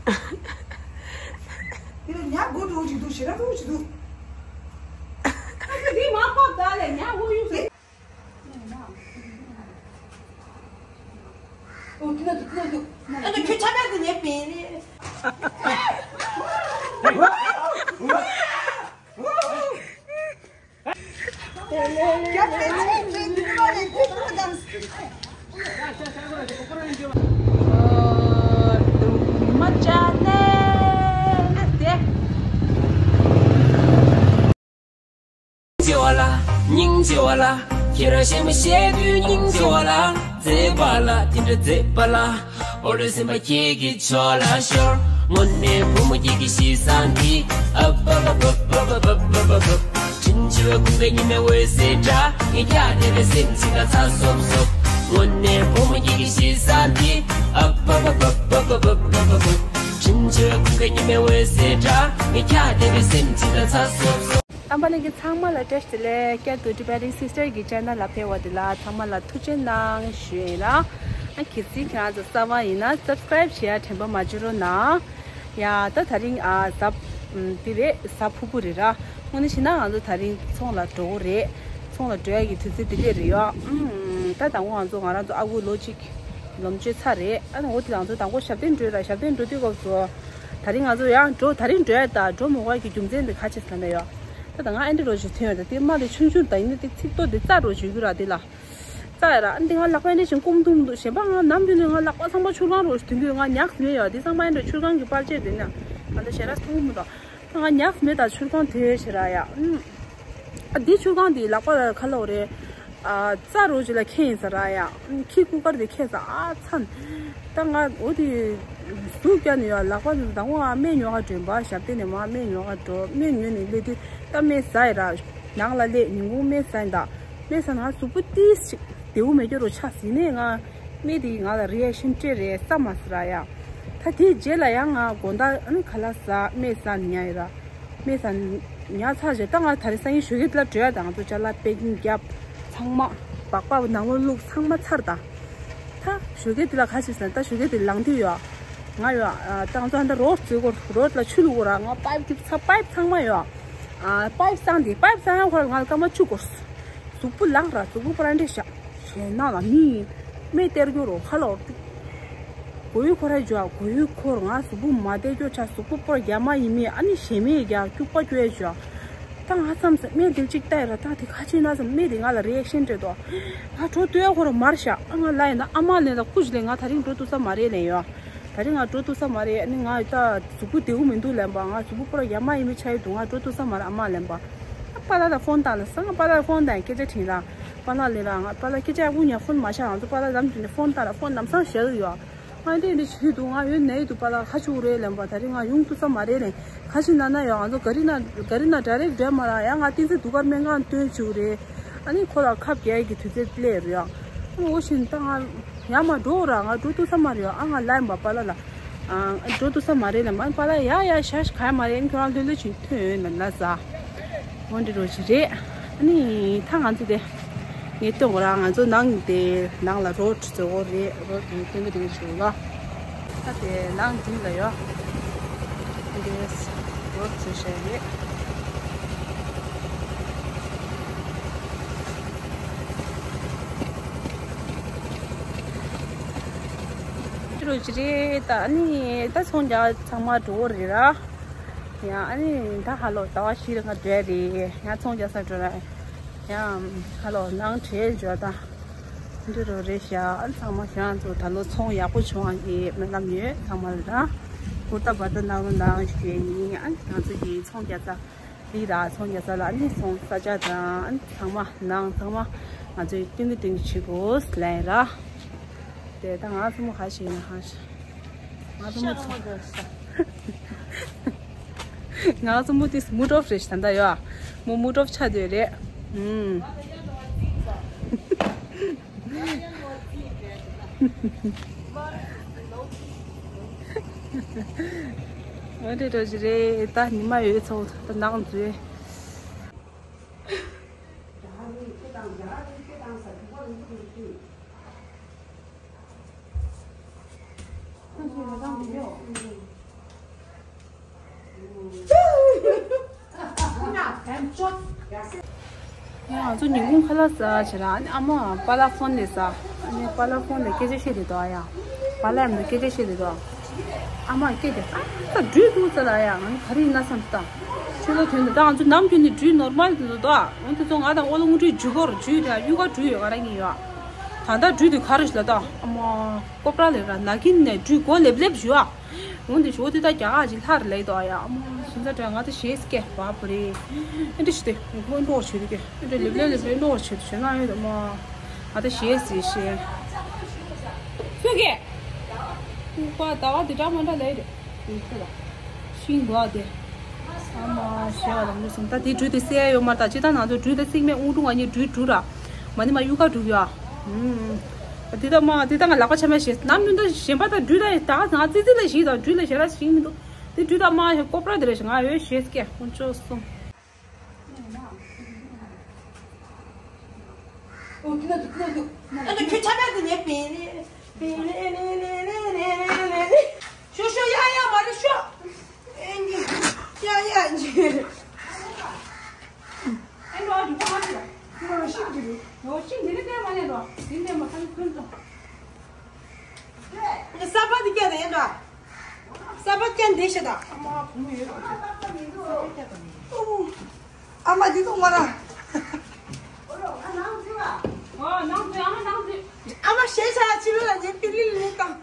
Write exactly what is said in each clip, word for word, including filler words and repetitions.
དེ་ལ་ཉ་དགུ་འགྲོ་གི་འདུག་ཞེ་དྲག་འགྲོ་གི་འདུག་འདི་མ་ཁོག་ད་ལས་ཉ་དགུ་ཡོད་ཟེར། ཨོ་ཁྱོད་ཁྱོད་ཁྱོད་ཁྱོད་ཁྱོད་ཁྱོད་ཁྱོད་ཁྱོད་ཁྱོད་ཁྱོད་ཁྱོད་ཁྱོད་ཁྱོད་སྙིང་རྗེ་བ་ལ། སྙིང་རྗེ་བ་ལ། ཁྱེད་རང་གཞན་མ་བཤད་དུས་སྙིང་རྗེ་བ་ལ། མཛེས་པ་ལ་དེ་འདྲ་མཛེས་པ་ལ། འོ་ལོ་སེམས་པ་ཁྱེད་ཀྱི་ཕྱོགས་ལ་ཤོར། དངོས་གནས་བུ་མོ་ཁྱེད་ཀྱི་གཤིས་བཟང་འདི། ཨ་པ་པ་པ། དྲིན་ཆེ་བའི་ཁུངས་སྐྱེལ་ཉི་མའི་འོད་ཟེར་འདྲ། ངས་ཀྱང་དེ་རེ་སེམས་ཅིག་ལ་ཚ་སོབ་སོབ། དངོས་གནས་བུ་མོ་ཁྱེད་ཀྱི་གཤིས་བཟང་འདི། ཨ་པ་པ་པ། དྲིན་ཆེ་བའི་ཁུངས་སྐྱེལ་ཉི་མའི་འོད་ཟེར་འདྲ། ངས་ཀྱང་དེ་རེ་སེམས་ཅིག་ལ་ཚ་སོབ་སོབ། རྣམ་པ་ལྷན་རྒྱས་ཚང་མ་ལ་བཀྲ་ཤིས་བདེ་ལེགས། བསྐྱར་དུ་Tibetan Sister གི་channel ལ་ཕེབས་པ་དེ་ལ་ཚང་མ་ལ་ཐུགས་རྗེ་གནང་ཞུ་ཡིན་ལ། ཨ་གལ་སྲིད་ཁྱེད་རང་ཚོ་གསར་པ་ཡིན་ན་subscribe བྱེད་ཡ་དྲན་པ་མ་བརྗེད་རོགས་གནང་། ཡ་ད་ད་རིང་ཨ་གཟའ་འདི་རེད། གཟའ་ཕུར་བུ་རེད་ར། དངོས་གནས་བྱས་ན་ང་ཚོ་ད་རིང་ཚོང་ལ་འགྲོ་གི་རེད། ཚོང་ལ་འགྲོ་ཡ་གི་དུས་ཚོད་འདི་འདྲས་རེད་ཡ། ཨུམ། ད་དང་པོ་ང་ཚོ་ང་རང་ཚོ་ཨ་ཁུ་ལོ་གཅིག་ལོ་མཆོད་ཚར་རེད། ཨ་ནི་འོ་དེ་ང་ཚོ་དང་པོ་ཞབས་བརྟན་འགྲོ་ར། ཞབས་བརྟན་འགྲོ་དུས་སྐབས་སུ། ད་རིང་ང་ཚོ་ཡང་འགྲོ། ད་རིང་འགྲོ་ཡ་ད་འགྲོ་མི་དགོས་ཀྱི་རྒྱུ་མཚན་དེ་ག་ཆེ་ཟེར་ན་ཡོད། ད་ད་ང་ཨེ་འདྲ་རོ་ཞིག་ཐོན་ཡོད། ད་དེ་མ་དེ་ཆུང་ཆུང་ད་ཡིན་ན་དེ་ཚིག་ཏོ་དེ་རྩ་རོ་ཞིག་གུ་ར་དེ་ལ། རྩ་ཡ་ར། ཨ་འདི་ང་ལག་པ་ཨེ་འདྲ་ཞིག་སྐོམ་དུམ་འདུག་གཞན་པ་ང་ནམ་དུས་ནས་ང་ལག་པ་ཚང་མ་ཆུར་གང་རོ་ཞིག་དུས་འདུག་ང་ཉག་མེད་ཡོད། དེ་ཚང་མ་ཨེ་འདྲ་ཆུར་གང་གི་པར་ཆས་དེ་ན་ང་ད་ཞེ་ར་སྟོང་མི་འདུག་ང་ཉག་མེད་ད་ཆུར་གང་དེ་ཞེ་ར་ཡ། ཨུམ། ཨ་འདི་ཆུ་ཁང་འདི་ལག་པ་ལ་ཁ་ལོ་རེད། ཨ་རྩ་རོ་ཅིག་ལ་ཁེན་ཡིན་ས་ར་ཡ། ཁྱི་ཀུ་ཀར་འདི་ཁེན་ས་ཨ་ཚན། ད་ང་འོ་དེ་ཟུག་རྒྱག་ནས་ཡ། ལག་པ་འདི་དང་པོ་ཨ་སྨན་ཉོ་ག་འགྲོ་ཡིན་པ། ཞབས་བརྟན་ནས་མ་སྨན་ཉོ་ག་འགྲོ། སྨན་ཉོས་ནས་སླེབས་དུས་ད་སྨན་ཟ་ཡི་ར། ནང་ལ་སླེབས་ཉིན་གུང་སྨན་ཟ་ཡིན་ད། སྨན་ཟ་ན་གཟུགས་པོ་ཏིས་ཅིག་བདེ་པོ་མེད་རྒྱུ་རོ་ཆགས་ཟིན་ནས། ང་སྨན་དེ་ང་ལ་reaction་སྤྲད་རེད་ས་མ་ཟ་ར་ཡ། ད་དེའི་རྗེས་ལ་ཡང་ང་དགོང་དག་ཨ་ནི་ཁ་ལག་ཟ། སྨན་ཟ་ཉལ་ཡི་ར། སྨན་ཟ་ཉལ་ཚར་རྗེས་ད་ང་ད་རེས་སང་ཉིན་ཞོགས་ཀས་དེ་ལ་འགྲོ་ཡ། ད་ང་ཚོ་ཅ་ལག་པེ་ཀིང་བརྒྱབ། ཚང་མ་སྦག་སྦག་ནང་ལོགས་བླུགས། ཚང་མ་ཚར་ད། ད་ཞོགས་ཀས་དེ་ལ་ག་ཞིག་ཟེར་ན། ད་ཞོགས་ཀས་དེ་ལངས་དུས་ཡོད། ང་ཡོད་ཨ་ད་ང་ཚོ་ཨ་ད་རོ་བརྩི་གོ། རོ་ལ་ཆུ་བླུག་གོ་ར། ང་པའིབ་དེ་ཚ། པའིབ་ཚང་མ་ཡོད། ཨ་པའིབ་བསྲང་དེ། པའིབ་བསྲང་ཡ་ཁོ་ར་ང་ལ་སྐར་མ་བཅུ་འགོར། གཟུགས་པོ་ལངས་ར། གཟུགས་པོ་པར་འདྲེ་བཞག་ཞེད་སྣང་ལ་མི་སྨན་སྟེར་རྒྱུ་རོ་ཁ་ལོ། མགོ་ཡུ་འཁོར་ར་འཇོག་མགོ་ཡུ་འཁོར། ང་གཟུགས་པོ་མ་བདེ་སྐྱོ་ཆ། གཟུགས་པོ་པོར་རྒྱ་མ་ཡིན་མིན་ཨ་ནི་ཞེ་མེད་རྒྱ་སྐྱུག་པ་སྐྱོ་ཡ་འཇོག་ད་ང་ཙམ་ཟ་སྨན་དེ་གཅིག་ལྟ་ཡ་ར། ད་དེ་ཁ་ཆེ་ན་ཙམ་སྨན་དེ་ང་ལ་རེ་ཤན་སྤྲད་དོ། ང་འགྲོ་ལྟོས་ཡ་ཁོ་ར་མར་བཞག་ཨ་ང་ལ་ཡིན་ན་ཨ་མ་ལེན་ལ་སྐུ་ཞིག་ལེན། ང་ད་རིང་འགྲོ་ཐུབ་ས་མ་རེད་ལེན་ཡོད། ད་རིང་ང་འགྲོ་ཐུབ་ས་མ་རེད། ཨ་ནི་ང་ད་གཟུགས་པོ་བདེ་པོ་མི་འདུག་ལེན་པ། ང་གཟུགས་པོ་པོར་རྒྱ་མ་ཡིན་མིན་ཆ་ཡི་འདུག་ང་འགྲོ་ཐུབ་ས་མ་རེད། ཨ་མ་ལེན་པ། ཨ་པཱ་ལགས་ལ་ཕོན་བཏང་ལ་སང་། པཱ་ལགས་ལ་ཕོན་བཏང་སྐད་ཆ་དྲིས་ར། པཱ་ལགས་ལེན་ར། ང་པཱ་ལགས་སྐད་ཆ་ཡག་པོ་ཉན། ཕོན་མ་བཞག་ང་ཚོ་པཱ་ལགས་ལམ་དུ་ནས་ཕོན་བཏང་ར། ཕོན་ལམ་སང་བཞག་གི་ཡོད། ང་འདི་འདི་བྱེད་ཀྱི་འདུག་ང་ཡོད་ནའི་འདུག་པཱ་ལགས་ཁ་ཆུ་རེད་ལེན་པ། ད་རིང་ང་ཡོང་ཐུབ་ས་མ་རེད་ལེན། ཁ་ཆེ་ན་ན་ཡོད། ང་ཚོ་ག་རི་ན་ག་རི་ན་direct འགྲོ་མ་ར་ཡ། ང་བསྟན་འཛིན་གདུགས་དཀར་སྨན་ཁང་སྟོན་བཅུག་རེད། ཨ་ནི་ཁོ་ལ་ཁབ་རྒྱག་གི་དུས་ཚོད་སླེབས་རེད་ཡ། ཨ་འོ་བཞིན་ད་ང་ཡར་མར་འགྲོ་ར། ང་འགྲོ་ཐུབ་ས་མ་རེད་ཡ། ཨ་ང་ལན་པ་པཱ་ལགས་ལ། ཨ་འགྲོ་ཐུབ་ས་མ་རེད་ལ། མ་པཱ་ལགས་ཡ་ཡ་ཞག་ཞིག་ག་ཡ་མ་རེད། ཁྱོད་རང་ལྷོད་ལྷོད་བྱས་ཐོན་ཡོང་ན་ལ་ཟ། འོ་འདྲ་རོ་ཞིག་རེད། ཨ་ནི་ད་ང་ཚོ་དེ་ངས་སྟོན་གོ་ར། ང་ཚོ་ནང་དེ་ནང་ལ་རོ་བཟོ་གོ་རེད། རོ་དེ་སྟོན་གི་སྟོན་གི་ཞུ་ལ། ད་དེ་ནང་དེ་ལ་ཡོད། འདི་རོ་བཟོ་བྱས་རེད། འདྲ་རོ་ཅི་རེད། ད་ཨ་ནི་ད་ཚོང་རྒྱག་ཚང་མ་འགྲོ་གི་རེད་ར། ཡང་ཨ་ནི་ད་ཧ་ལོ་ཟླ་བ་བཞི་རིང་ང་འགྲོ་ཡ་རེད། ཡང་ཚོང་རྒྱག་ས་འགྲོ་ར། ཡང་ཧ་ལོ་ནང་བྲེལ་འཇོག་ད། འདྲ་རོ་རེད་ཤག་ཨ་ནི་ཚང་མ་ཁྱེད་རང་ཚོ་ད་ལོ་ཚོང་ཡག་པོ་བྱུང་བ་གི་སྨོན་ལམ་ཡོད། ཚང་མ་ལ་ར། ཧུར་ཐག་བར་ཐག་གནང་རོགས་གནང་ཞུ་ཡ་ཡིན། ཨ་ནི་ང་ཚོ་གི་ཚོང་རྒྱག་ས། འདི་ར་ཚོང་རྒྱག་ས་ལ་ཨ་ནི་ཚོང་ས་ཆ་དང་ཨ་ནི་ཚང་མ་ནང་ཚང་མ་ང་ཚོས་སྟོན་གི་སྟོན་གི་བྱེད་དགོས་ལན་ར། དེ་ད་ང་ཚོ་མོ་ཁ་ཤས་ན་ཧ་ཤ། ང་ཚོ་མོ་ཚོང་རྒྱག་ས། ང་ཚོ་མོ་དེ་མུ་ཏོབ་རེད་ཤག་ད་ལྟ་ཡོད། མོ་མུ་ཏོབ་ཆགས་བསྡད་རེད། ཨུམ། འོ་དེ་འདྲ་ཞིག་རེད། ད་ཉི་མ་ཡོད་ཚོགས་ད་ནང་འཛུལ། ཡ། ང་ཚོ་ཉིན་གུང་ཁ་ལག་ཟ་བྱས་ར། ཨ་ནི་ཨ་མ་པཱ་ལགས་ཕོན་ལས་ཟ། ཨ་ནི་པཱ་ལགས་ཕོན་ལས་སྐད་ཆ་བཤད་དེ་འདུག་ཨ། ཡ། པཱ་ལགས་མི་སྐད་ཆ་བཤད་དེ་འདུག་ཨ་མ་སྐད་དེ་ཨ་ད་འགྲུལ་འདུག་ཟེར་ལ། ཡ། ང་ག་རེ་ཡིན་ན་བསམ་སྟངས་ཆུ་ལོ་དོན་དུ་ད་ང་ཚོ་ནམ་རྒྱུན་ནས་འགྲུལ་ནོར་མལ་དུ་འདུག་ཨ། འོན་ཏེ་ཚོ་ང་དང་ཨོ་ལོ་ངུ་འགྲུལ་འཇུ་སྐོར་འགྲུལ་ར་གཡུག་ག་འགྲུལ་ཡོད་ག་ར་ཡིན་ཡོད། ད་ལྟ་འགྲུལ་དུ་ག་རེ་ཞིག་ལ་ད་ཨ་མ་ཀོ་པ་ར་ལས་ར་ན་གིན་ནས་འགྲུལ་གོ་ལེབ་ལེབ་ཞུ་ཨ། འོན་ཏེ་ཞོ་དེ་ད་རྒྱ་གར་གྱི་ལྷར་ལས་དོ་ཡ། ཨ་མ་སུམ་ཚ་དྲ་ང་ད་ཞེས་སྐད་བ་པུ་རེ། ཨེ་འདྲ་ཞིག་དེ་ངོ་འགྲོ་བྱེད་དུ་གི་ཨེ་འདྲ་ལེབ་ལེབ་ལེབ་ལེབ་འགྲོ་བྱེད་དུ་བྱེད་ན་ཡོད་དོ་མ། ང་ད་ཞེས་ཟེར་ཞེས། ཚུ་གེ། ཨུ་པ་ད་བ་དེ་འདྲ་མ་འདྲ་ལས་རེད། ཨུ་ཁོ་ལ་ཤིང་འདུག་ཨ་དེ། ཨ་མ་ཞེས་བ་ལ་མི་སུམ་ད་དེ་འགྲུལ་དེ་སེ་ཡོད་མ་ད་ཅི་ད་ང་ཚོ་འགྲུལ་དེ་སིང་མེ་ཨུ་འགྲུལ་ང་གཉིས་འགྲུལ་འགྲུལ་ར། མ་ནི་མ་གཡུག་ག་འགྲུལ་ཡ། ཨུམ། འདི་ལྟ་མ་འདི་ལྟ་ང་ལག་པ་ཆ་མེད་ཞེས་ནམ་རྒྱུན་ད་གཞན་པ་དང་འགྲུལ་ལ་ད་ག་ང་ཙི་ཙི་ལ་ཞིག་དང་འགྲུལ་ལ་ཞེ་ར་ཞིག་མི་འདུག་དེ་འགྲུལ་ད་མ་ཞེས་ཀོ་པ་ར་དེ་རེ་ཞིག་ང་ཡོད་ཞེས་སྐད་ཁོང་ཆོ་སོང་། ཨོ་ཏི་ན་ཏུ་ཏི་ན་ཏུ། ཨ་ཏུ་ཁྱོད་ཆ་མེད་དུ་ནས་པེ་ལེ་པེ་ལེ་ལེ་ལེ། ཤོ་ཤོ་ཡ་ཡ་མ་རེད་ཤོ། ཨེ་ནི་ཡ་ཡ་ཇི། ཨེ་ནོ་ཨ་ཏུ་ཁ་མ་ཏུ། ཤིག་ཏུ་ནོ་ཤིག་འདི་ནི་ཏེ་མ་ནེ་རོ། འདི་ནེ་མ་ཁ་ནི་ཀུན་ཏོ། ས་པ་འདི་སྐྱ་དེ་ཡིན་འདྲ། ས་པ་སྐྱ་འདི་ཤ་ད། ཨ་མ་བུ་མོ་ཡོད་པ་ཅིག་ས་པ་སྐྱ་མི་འདུག་ཨུ། ཨ་མ་འདི་ཚོ་མ་ན། ཨོ་ནང་འཛུལ་བ། ཨོ་ནང་འཛུལ་ཨ་མ་ནང་འཛུལ། ཨ་མ་ཞེ་ཆ་ཕྱི་ལོགས་ལ་ཉན་པི་ལི་ལི་ལི་བཏང་།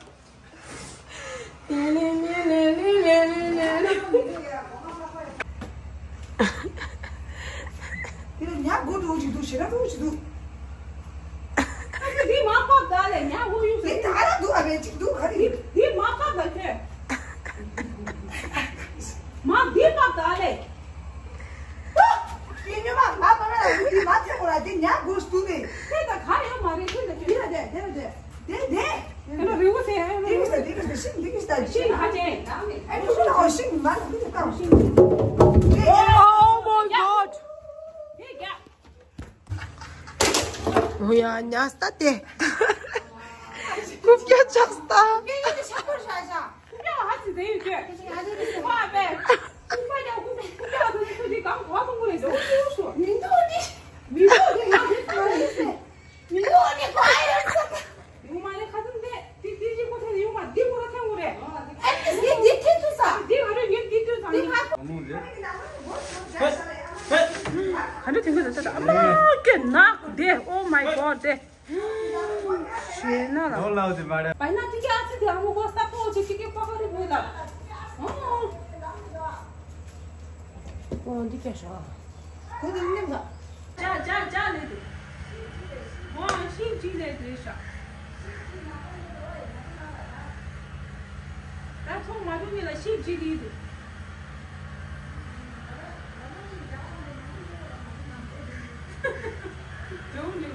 དེ་ལ་ཉ་དགུ་འགྲོ་གི་འདུག་ཞེ་དྲག་འགྲོ་གི་འདུག་ཨ་ཙི་འདི་མ་ཕབ་ད་ལེ་ཉ་འོ་ཡུ་སེ། འདི་ད་ར་འདུག་ཨ་བས་ཅིག་འདུག་ག་རེ། འདི་འདི་མ་ཕབ་ད་ཁྱོད། མ་འདི་ཕབ་ད་ལེ། ཨ། འདི་ཉོ་མ་མ་ཕབ་ན་འདི་མ་ཐེ་གོ་ལ་འདི་ཉ་དགུ་འདུག་ནི། ཐེ་ད་ག་ཡོད་མ་རེད་ཐེ་ད་ཁྱོད། འདི་ལ་དེ་དེ་ལ་དེ། དེ་དེ། དེ་ལ་རི་བོ་དེ། དེ་གི་ས་དེ་གི་ས་ཤིང་དེ་གི་ས་དེ། ཤིང་ཧ་ཅེ། ཨ་ནི་ཁོ་ལ་ཤིང་མ་ལ་དེ་གི་ས་ཤིང། Oh my god. ཨོ་ཡ་ཉ་ས་དེ། ཀུབ་ཀྱ་ཆག་ས། ཀུབ་ཀྱ་ཧ་ཅི་དེ་ཡོད་ཀྱི། ཁོ་ཨ་པེ། ཀུབ་ཀྱ་ཀུབ་ཀྱ་དེ་ཁོ་དེ་གང་གོ་ཐུང་གོ་རེད་ཟེར། མི་འདུག་ནི། མི་འདུག་ནི་ང་དེ་ཐང་ནི་ཟེར། མི་འདུག་ནི་ཁོ་ཨ་ཡོད་ས། ཡོང་མ་རེད་ཁ་ཚུམ་དེ་དེ་དེ་ཅི་ཁོ་ཐེ་ཡོང་མ་འདི་ཁོ་ར་ཐེ་ངོ་རེད། ཨ་ནི་འདི་འདི་ཐེ་ཚུ་ས། འདི་ང་རེ་ངས་འདི་ཐེ་ཚུ་ས། འདི་ཁ་ཚུམ། ག་འདྲ་ཐེ་ངོ་རེད་ད་ད། ཨ་མ་ཀེ་ནག་དེ། Oh my god དེ། ཞེ་ན་ལ། ལོ་ལའོ་དེ་མ་རེད། བའི་ན་ཅི་ཀྱ་ཨ་ཚི་དེ་ཨ་མོ་གོ་ས་པོ་ཅི་ཅི་ཀྱ་པ་ཀ་རི་བོ་ད། ཨོ། ཨོ་འདི་ཀྱ་ཤ། ཁོ་དེ་ནི་ང་། ཅ་ཅ་ཅ་ལེ་དེ། ཨོ་ཤིང་ཅི་ལེ་དེ་ཤ། ད་ཐོག་མ་ཐོག་ཉིད་ལ་ཤིང་ཅི་ལེ་དེ། ཐུག་དེ།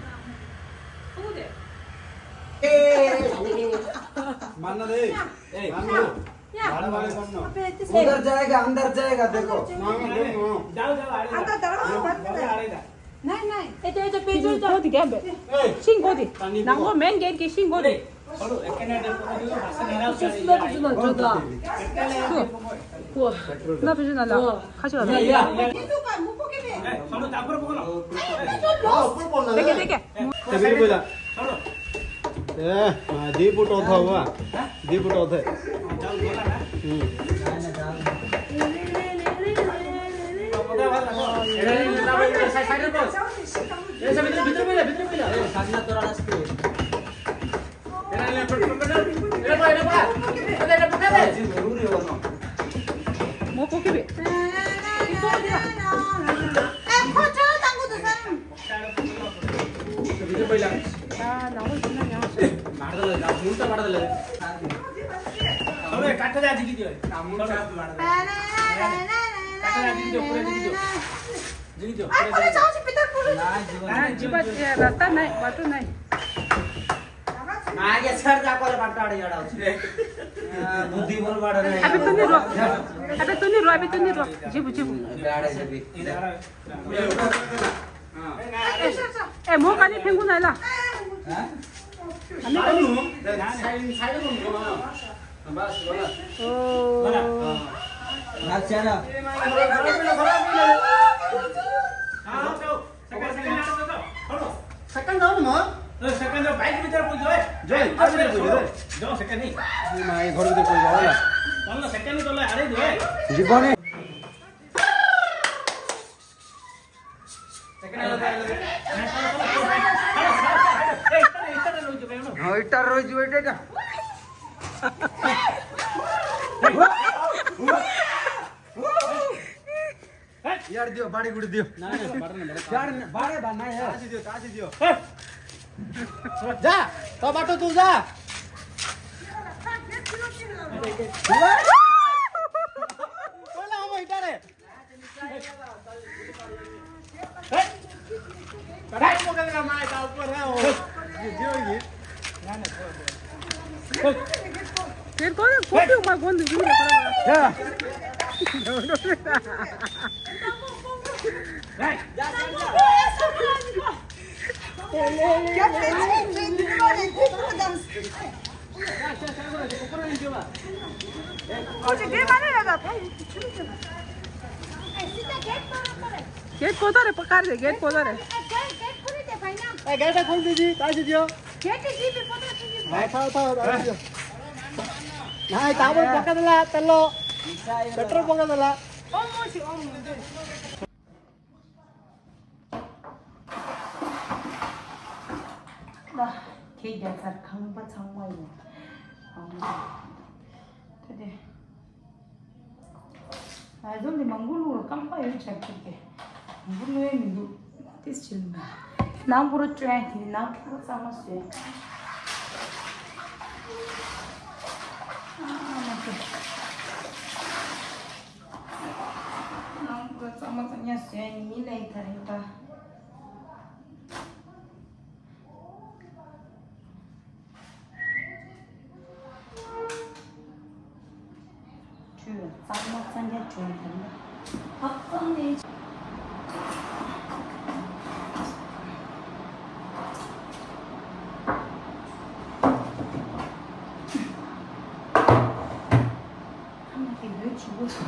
मानना रे। ए, मानना। मानना। मानना। उधर जाएगा, अंदर जाएगा, देखो। अंदर दरवाजा बंद कर। नहीं, नहीं। ए, जो, जो, पे, जो, जो। को दिखे बे? ए। सिंह को दी। नंगो मेन गेट के सिंह को दी। ना पे जो ना ला। खा जो। देखे, देखे। तेरे को बोला। ए, हाँ, दीप उठाओ था हुआ। दीप उठाओ थे। हम्म। हाँ, जीवा, ये रास्ता नहीं, बाटो नहीं। आगे सर जा, कोले बाटो आड़े जड़ा उसे। बुद्धि बोल बाटो नहीं। अबे तू नहीं रो, अबे तू नहीं रो, अबे तू नहीं रो। जीबू, जीबू। ए, ए, मो काली फेंकू ना ला। हाँ? साइड, साइड, साइड में। बस, बस। ओ। हाँ। अच्छा ना। सेकंड जाओ ना। सेकंड जाओ, बाइक में तेरा कोई जो है। जो, आगे तेरे कोई जो है। जाओ सेकंड नहीं। नहीं, माँ, ये घर के कोई जाओ ना। चल ना, सेकंड तो ले, अरे जो है। जीपो ने। सेकंड आ जाता है। हाँ, इतना रोज बैठे का। यार दियो, बाड़ी गुड़ी दियो। ना, ना, बाड़ी ना, बाड़ी। यार, बाड़ी बा, ना है। ताजी दियो, ताजी दियो। जा, तो बाटो तू जा। कोला हम इधर है। कढ़ाई पकड़ का मार का ऊपर है वो। ये दियो ये। तेरे को, को भी ऊपर कौन दिख रहा है? क्या? गेट खोल दो रे, पकड़ दे, गेट खोल दो रे। ए, गेट खोल दीजिए, ताजी दियो। गेट जी पे पता चली। हाँ, था, था, था, था। हाँ, ताबड़ पकड़ ला, तलो। पेट्रोल पकड़ ला। ओम मोशी, ओम मोशी। ཁྱེད་རྒྱལ་སར་ཁང་པ་ཚང་མ་ཡོད། ཨང་། དེ་དེ། ཨ་ཟོ་འདི་མང་པོ་ལུག་རྐང་པ་ཡོད་ཆགས་ཀྱི་གི། མང་པོ་ལུག་ཡས་མི་འདུག་ཏིས་ཆིལ་མ། ནང་པོ་རོ་ཅོ་ཡ་དེ་ནང་པོ་རོ་གཙང་མ་བཟོས། ཨ་མ་ཀི། ནང་པོ་རོ་གཙང་མ་གཙང་ཉ་བཟོས་ནི་ལས་ད་རེད་ད། ཁྱོད་གཙང་མ་གཙང་རྐྱང་བྱུང་དང་། ཧ་ཀང་ནས། ཨ་མ་དེ་ལོས་བྱུང་བོ་ཚོ།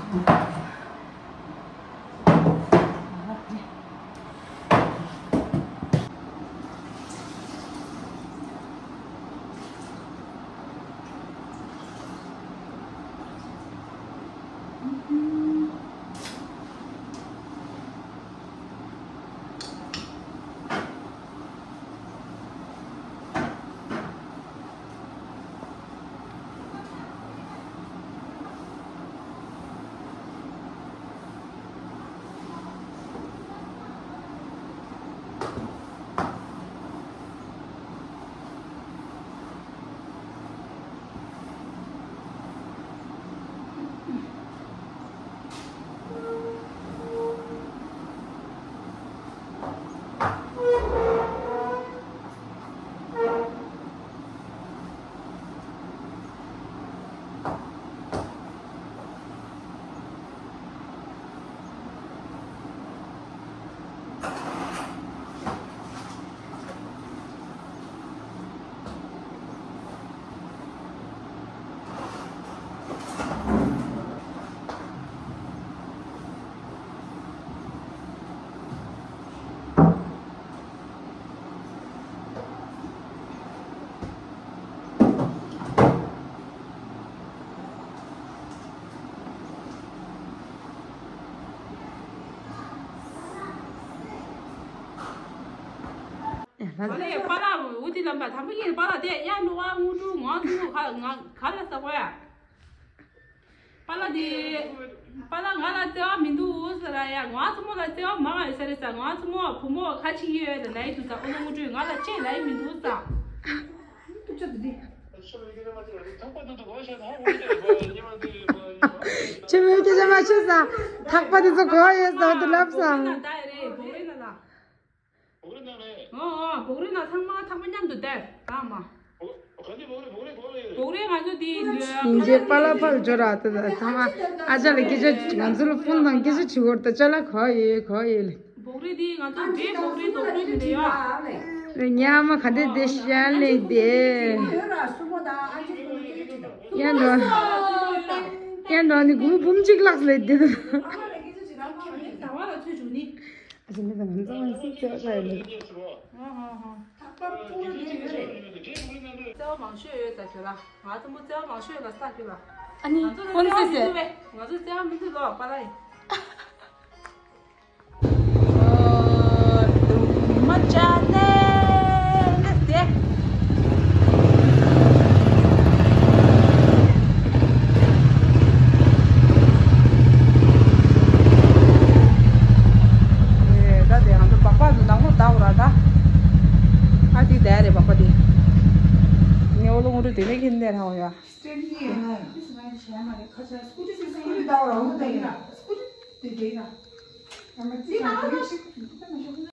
ཨ་ལས་པཱ་ལགས་འུ་དེ་ལམ་པ་དམ་པ་ཡིན། པཱ་ལགས་དེ་ཡ་ནུ་བ་དངུལ་ཀྲུ་ང་ཚོ་ག་ང་ག་ལ་ས་གོ་ཡ། པཱ་ལགས་དེ་པཱ་ལགས་ང་ལ་བརྩེ་བ་མི་འདུག་ཟེར་ལ་ཡ། ང་ཚོ་མོ་ལ་བརྩེ་བ་མང་ཡོད་ས་རེད་ཟེར། ང་ཚོ་མོ་བུ་མོ་ཁ་ཆེ་ཡོད་ལ་ན་ཡི་འདུག་ཟེར། ཨོ་ལོ་དངུལ་ཀྲུ་ང་ལ་ཅེས་ལ་ཡི་མི་འདུག་ཟེར། ཆེ་མོའི་སྐད་ཆ་མ་ཤེས་ས། ཐག་པ་དེ་ཚོ་གོ་ཡོད་ས་དུ་ལབ་ས། ཨོ་ཨོ། བོག་རིལ་ན་ཚང་མ་ཐག་པ་མཉམ་དུ་བསྡད་ཨ་མ། བོག་རིལ་ང་ཚོ་དེ་ཡིན་རྗེས་པཱ་ལགས་ཕར་འབྱོར་ར། ད་ད་ཚང་མ་ཨ་ཅག་ལ་སྐད་ཆ། ང་ཚོ་ལ་ཕོན་དང་སྐད་ཆ་བྱེད་དགོས་རེད། ད་ཅ་ལག་ག་ཡོད་ག་ཡོད་ལེ། བོག་རིལ་དེ་ང་ཚོ་འདྲེ་བོག་རིལ་བོག་རིལ་དེ་འདྲ་ཡོད། ཉ་མ་ག་འདྲ་དེ་ཤ་ལེ་དེ། ཡ་འགྲོ། ཡ་འགྲོ་ནི་གུ་མོ་འབུམ་གཅིག་ལགས་ལེ་དེ། ཟླ་བ་ལ་ཚོད་བྱུང་ནི། ཞིག་མི་དང་ང་ཚོ་མང་སུ་བརྩེ་བ་ཡོད་ལ། ཧོ་ཧོ་ཧོ། ཐག་པ་ཕུང་བ་རེད་རེད། བརྩེ་བ་མང་ཤོས་ཡོད་ས་ཁྱོད་ལ། ང་ཚོ་མོ་བརྩེ་བ་མང་ཤོས་ཡོད་ལ་ས་ཁྱོད་ལ། ཨ་ནི་ང་ཚོ་ལ་ཁོང་ཚོས་བརྩེ་བ་མི་འདུག་བས། ང་ཚོ་བརྩེ་བ་མི་འདུག་ལོ་པ་ལ་ཡིན། མ་ཅ་ནེ་ནེ་དེ། ད་དེ་ང་ཚོ་སྦག་སྦག་ཚོ་ནང་ལོགས་ལྟ་འོ་ར་ད། ཨ་དེ་དེ་རེད་སྦག་སྦག་དེ། ངས་འོ་ལོ་ངོ་རུ་དེ་ནས་ཁྱེར་འདེར་ཧ་འོ་ཡ།